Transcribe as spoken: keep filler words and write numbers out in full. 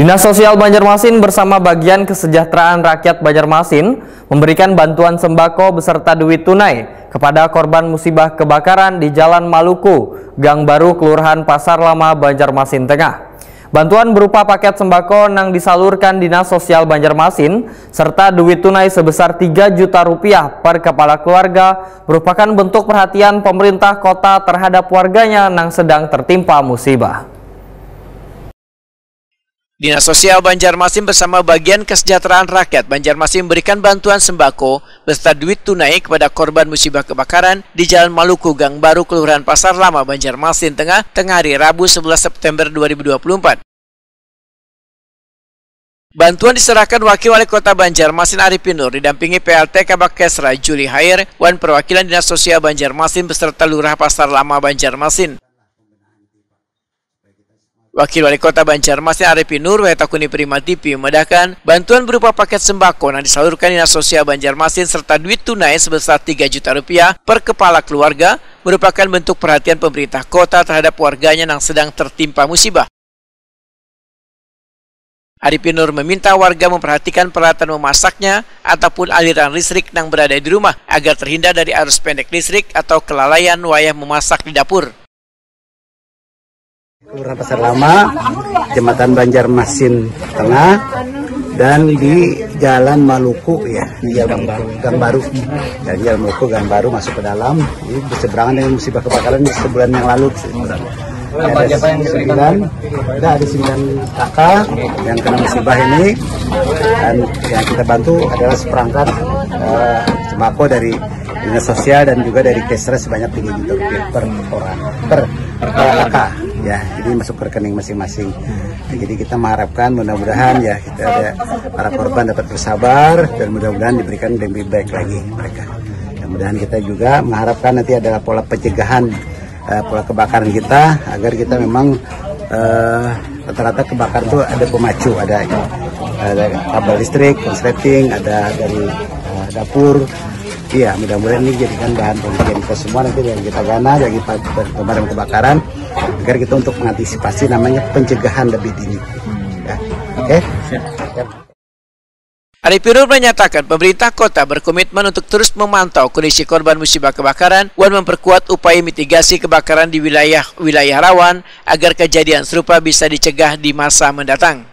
Dinas Sosial Banjarmasin bersama Bagian Kesejahteraan Rakyat Banjarmasin memberikan bantuan sembako beserta duit tunai kepada korban musibah kebakaran di Jalan Maluku, Gang Baru, Kelurahan Pasar Lama, Banjarmasin Tengah. Bantuan berupa paket sembako nang disalurkan Dinas Sosial Banjarmasin serta duit tunai sebesar tiga juta rupiah per kepala keluarga merupakan bentuk perhatian pemerintah kota terhadap warganya nang sedang tertimpa musibah. Dinas Sosial Banjarmasin bersama Bagian Kesejahteraan Rakyat Banjarmasin memberikan bantuan sembako beserta duit tunai kepada korban musibah kebakaran di Jalan Maluku, Gang Baru, Kelurahan Pasar Lama, Banjarmasin Tengah, tengah hari Rabu, sebelas September dua ribu dua puluh empat. Bantuan diserahkan Wakil Wali Kota Banjarmasin Arifin Nur didampingi P L T Kabakesra Juli Hair wan perwakilan Dinas Sosial Banjarmasin beserta Lurah Pasar Lama Banjarmasin. Wakil Wali Kota Banjarmasin Arifin Nur, W H Takuni Prima T V, memedahkan, bantuan berupa paket sembako yang disalurkan Dinas Sosial Banjarmasin serta duit tunai sebesar tiga juta rupiah per kepala keluarga merupakan bentuk perhatian pemerintah kota terhadap warganya yang sedang tertimpa musibah. Arifin Nur meminta warga memperhatikan peralatan memasaknya ataupun aliran listrik yang berada di rumah agar terhindar dari arus pendek listrik atau kelalaian wayah memasak di dapur. Kelurahan Pasar Lama, Kecamatan Banjarmasin Tengah, dan di Jalan Maluku ya, di Jalan Baru, Gang Baru. Dari Jalan Maluku, Gang Baru masuk ke dalam, ini berseberangan dengan musibah kebakaran sebulan yang lalu. Ada sembilan, ada ada sembilan kakak yang kena musibah ini, dan yang kita bantu adalah seperangkat eh, sembako dari Dinas Sosial dan juga dari Kesra sebanyak tiga juta rupiah per orang, per, per kakak. Ya, jadi masuk ke rekening masing-masing. Nah, jadi kita mengharapkan mudah-mudahan ya kita ada para korban dapat bersabar dan mudah-mudahan diberikan yang lebih baik lagi mereka. Mudah-mudahan kita juga mengharapkan nanti adalah pola pencegahan, eh, pola kebakaran kita agar kita memang eh, rata-rata kebakaran itu ada pemacu, ada ada kabel listrik, konsleting, ada dari eh, dapur. Iya, mudah-mudahan ini jadikan bahan penelitian kita semua nanti dari kita gana dari pa- pemadam kebakaran agar kita untuk mengantisipasi namanya pencegahan lebih dini. Ya. Oke. Arifin Nur menyatakan pemerintah kota berkomitmen untuk terus memantau kondisi korban musibah kebakaran wan memperkuat upaya mitigasi kebakaran di wilayah-wilayah rawan agar kejadian serupa bisa dicegah di masa mendatang.